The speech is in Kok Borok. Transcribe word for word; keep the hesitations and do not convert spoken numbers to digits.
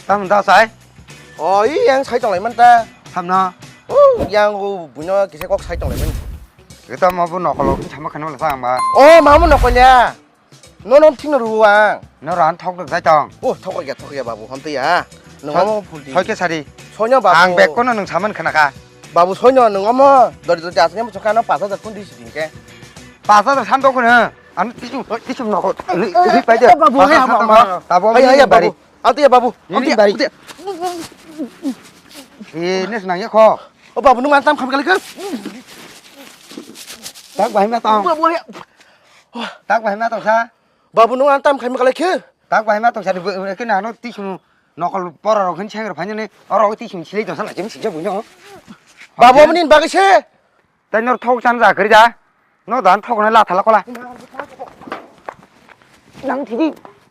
Tamo da sai? O, i yang sai tonglai man ta. Samno? O, yang o buino kisa kok sai tonglai man. Kita mau bu nokol sama kenal sa ang ba. O, mamu nokol ya. No, no, thik no ruang. No ran thok dok jai tong. O, thok ya, thok ya, babu, ham ya. No, Thok, mau phul di. Thok ke sari. Sonya, babu. Ang bek kono nung saman khana ka. Babu, sonya, nung amo. Dori dori asnya mo chokano pas hajar kun di siding ke. Pas hajar sam dok kono. Ano tisum, tisum nokol. Ini, ini pai de. Babu, hai, babu. Tabo hai, hai, ini babu. Bari. Ante ya, babu. Ini ante ya, bari. Ante ya. Eh, ini senang ya kok. O, babu, nung antam kham kali ke? Tak bahai ma tong. Babu, hai. Tak bahai ma tong sa. Babu, nung antam kham kali ke? Tak bahai ma tong sa, ke nano tisum nokol pora rok hin seng rok phanya ni. Oro tisum silai tong sa la jim sija buino. Babu, amonin bagwi se. Tai nor thok chan ja kri ja. No dan thok na la thala kola. Nang thidi.